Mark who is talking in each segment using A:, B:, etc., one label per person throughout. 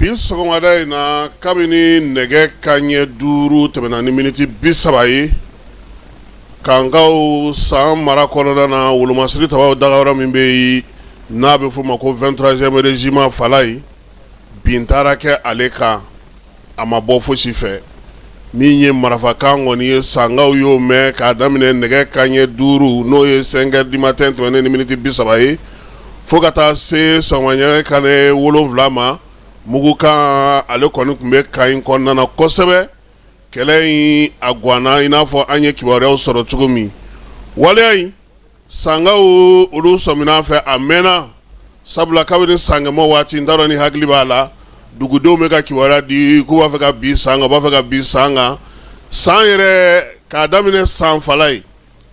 A: Bi sɔgɔmada in na, kabini nɛgɛ kanɲɛ 5 tɛmɛna ni miniti 30 ye, Kankaw San mara kɔnɔna na, wolomasiri tabaw dagayɔrɔ min bɛ yen n'a bɛ f'o ma ko 23e régiment Falayi, bin taara kɛ ale kan, a ma bɔ fosi fɛ. Min ye marifakan kɔni ye, Sankaw y'o mɛn k'a daminɛ nɛgɛ kanɲɛ 5, n'o ye 5 heures du matin tɛmɛnen ni miniti 30 ye, fo ka taa se sɔgɔma kanɲɛ 7 ma. Mugukan ale kɔni tun bɛ camp in kɔnɔna na kosɛbɛ. Kɛlɛ in a ganna i n'a fɔ an ye kibaruyaw sɔrɔ cogo min. Waleya in, Sankaw olu sɔmina fɛ a mɛnna, sabula kabini sankɛmɔ waati, n t'a dɔn ni hakili b'a la, dugudenw bɛ ka kibaruya di k'u b'a fɛ ka bin San kan, u b'a fɛ ka bin San kan. San yɛrɛ, k'a daminɛ San Falayi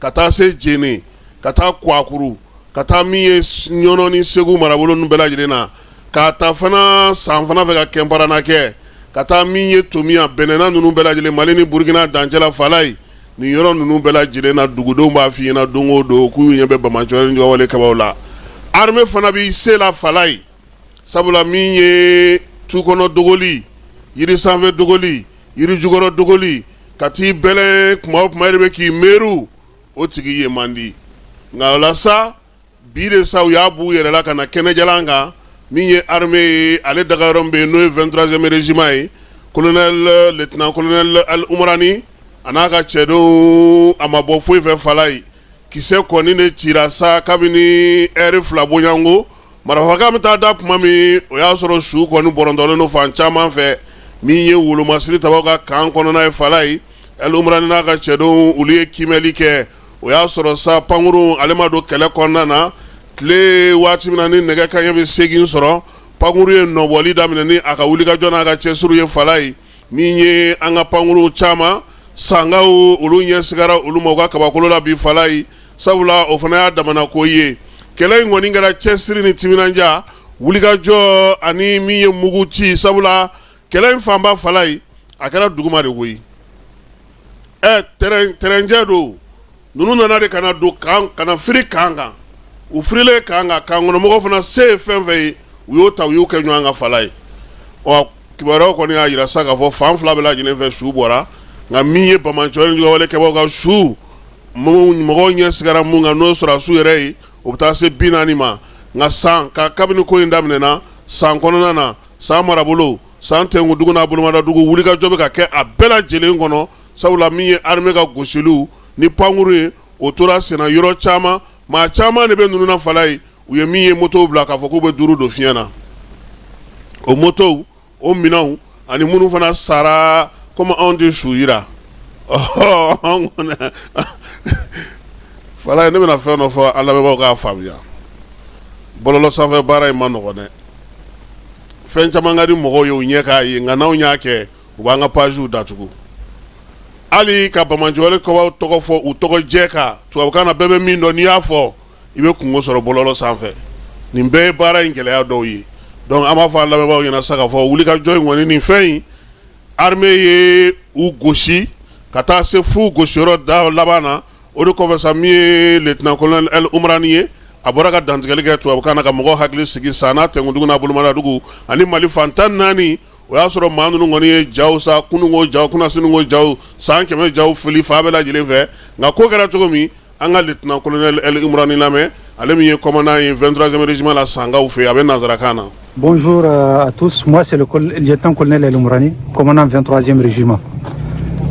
A: ka taa se Jene, ka taa Kuwakuru, ka taa min ye Ɲɔnɔ ni Segu marabolo ninnu bɛɛ lajɛlen na, k'a ta fana San fana fɛ ka Kɛnparana kɛ, ka taa min ye Tomiya, Bɛnɛna ninnu bɛɛ lajɛlen, Mali ni Burukina dancɛ la Falayi, nin yɔrɔ ninnu bɛɛ lajɛlen na, dugudenw b'a f'i ɲɛna don o don k'u ɲɛ bɛ banbaanci wale kɛbaaw la. Armée fana b'i se la Falayi, sabula min ye tu kɔnɔ dogoli, yiri sanfɛ dogoli, yiri jukɔrɔ dogoli, ka t'i bɛlɛn kuma o kuma e de bɛ k'i meru, o tigi ye man di. Nka o la sa, bi de sa, u y'a b'u yɛrɛ la ka na kɛnɛjalan kan. Min ye armée ye, ale dagayɔrɔ min bɛ yen, n'o ye 23e régiment ye, colonel, lieutenant colonel Al Umrani a n'a ka cɛdenw, a ma bɔ foyi fɛ Falayi. Kisɛ kɔni de cira sa kabini ɛri 2 bonyanko. Marifakan bɛ taa da tuma min, o y'a sɔrɔ su kɔni bɔrɔntɔlen don fan caman fɛ. Min ye wolomasiri tabaw ka camp kɔnɔna ye Falayi, Al Umrani n'a ka cɛdenw, olu ye kiimɛli kɛ. O y'a sɔrɔ sa pankurun ale ma don kɛlɛ kɔnɔna na. Tile waati min na ni nɛgɛ kanɲɛ bɛ 8 sɔrɔ, pankurun ye nɔbɔli daminɛ ni a ka wulikajɔ n'a ka cɛsiri ye Falayi. Min ye an ka pankurun caman, Sankaw olu ɲɛ sigara olu ma u ka kabakolo la bi Falayi, sabula o fana y'a damana ko ye. Kɛlɛ in kɔni kɛra cɛsiri ni timinandiya, wulikajɔ ani min ye mugu ci, sabula kɛlɛ in fanba Falayi, a kɛra duguma de koyi. Ɛ terrain don, ninnu nana de ka na don camp, ka na firi camp kan. U firilen camp kan, camp kɔnɔmɔgɔw fana se ye fɛn fɛn ye, u y'o ta, u y'u kɛ ɲɔgɔn kan Falayi. Ɔ kibaruyaw kɔni y'a jira sa k'a fɔ fan fila bɛɛ lajɛlen fɛ su bɔra. Nka min ye banbaanci wale kɛbaaw ka su, mɔgɔw ɲɛ sigara mun kan, n'o sɔrɔdasiw yɛrɛ ye, o bɛ taa se 40 ma. Nka San ka kabini ko in daminɛna San kɔnɔna na, San marabolo, San Tɛnkudugu n'a bolomadadugu, wulikajɔ bɛ ka kɛ a bɛɛ lajɛlen kɔnɔ, sabula min ye armée ka gosiliw ni pankuru ye, o tora senna yɔrɔ caman. Maa caman de bɛ ninnu na Falayi. U ye min ye motow bila k'a fɔ k'u bɛ duuru don fiɲɛ na, o motow, o minɛnw ani minnu fana sara, komi anw tɛ su jira Falayi. Ne bɛna fɛn dɔ fɔ an lamɛnbaaw k'a faamuya: bɔlɔlɔ sanfɛ baara in ma nɔgɔn dɛ. Fɛn caman ka di mɔgɔw ye u ɲɛ k'a ye, nka n'anw y'a kɛ, u b'an ka pagew datugu. Hali ka banbaanci wale kɛbaaw tɔgɔ fɔ, u tɔgɔ jɛ kan tubabukan na, bɛɛ bɛ min dɔn, n'i y'a fɔ, i bɛ kungo sɔrɔ bɔlɔlɔ sanfɛ. Nin bɛɛ ye baara in gɛlɛya dɔw ye. Donc an b'a fɔ an lamɛnbaaw ɲɛna sa k'a fɔ wulikajɔ in kɔni, nin fɛn in, armée ye u gosi ka taa se f'u gosiyɔrɔ da laban na. O de kɔfɛ sa, min ye lieutenant colonel El Umrani ye, a bɔra ka dantigɛli kɛ tubabukan na ka mɔgɔw hakili sigi San n'a Tɛnkudugu n'a bolomadadugu ani Mali fan 14. O y'a sɔrɔ maa ninnu kɔni ye jaw sa, kununko jaw, kunasini jaw, san 100 jaw fili fan bɛɛ lajɛlen fɛ. Nka ko kɛra cogo min, an ka lieutenant colonel El Umrani lamɛn, ale min ye commandant ye 23e régiment la Sankaw fɛ, a bɛ nansarakan na.
B: Bonjour à tous, moi c'est le lieutenant-colonel El Umrani, commandant 23e régiment.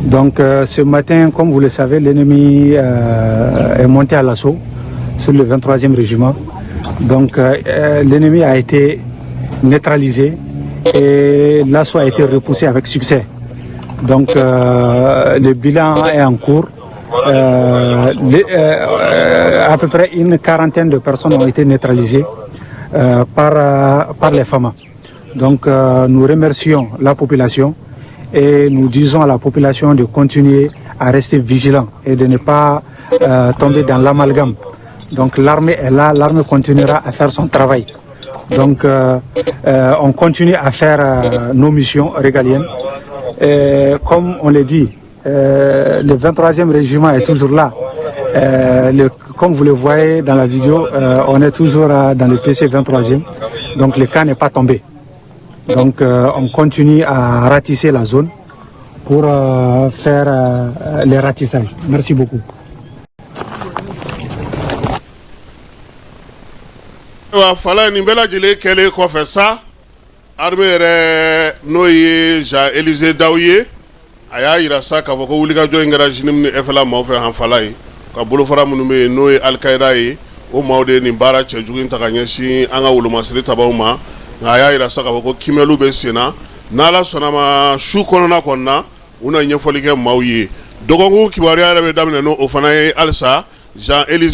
B: Donc ce matin, comme vous le savez, l'ennemi est monté à l'assaut sur le 23e régiment. Donc l'ennemi a été neutralisé et l'assaut a été repoussé avec succès. Donc le bilan est en cours. À peu près une quarantaine de personnes ont été neutralisées par les FAMA. Donc nous remercions la population et nous disons à la population de continuer à rester vigilant et de ne pas tomber dans l'amalgame. Donc l'armée est là, l'armée continuera à faire son travail. Donc on continue à faire nos missions régaliennes. Et comme on l'a dit, le 23e régiment est toujours là. Comme vous le voyez dans la vidéo, on est toujours dans le PC 23e. Donc le camp n'est pas tombé. Donc on continue à ratisser la zone pour faire les ratissages. Merci beaucoup.
A: Ayiwa Falaye, nin bɛɛ lajɛlen kɛlen kɔfɛ sa, armée yɛrɛ, n'o ye Jean Élisée Dao ye, a y'a jira sa k'a fɔ ko wulikajɔ in kɛra JNIM ni FLA maaw fɛ. Han Falaye, ka bolofara minnu bɛ yen, n'o ye Al-Qaïda ye, o maaw de ye nin baara cɛjugu in ta ka ɲɛsin an ka wolomasiri tabaw ma. Nka a y'a jira sa k'a fɔ ko kiimɛliw bɛ sen na, n'Ala sɔnna ma, su kɔnɔna kɔnɔna na, u na ɲɛfɔli kɛ maaw ye. Dɔgɔkun kibaruya yɛrɛ bɛ daminɛ n'o fana ye halisa Jean Élisée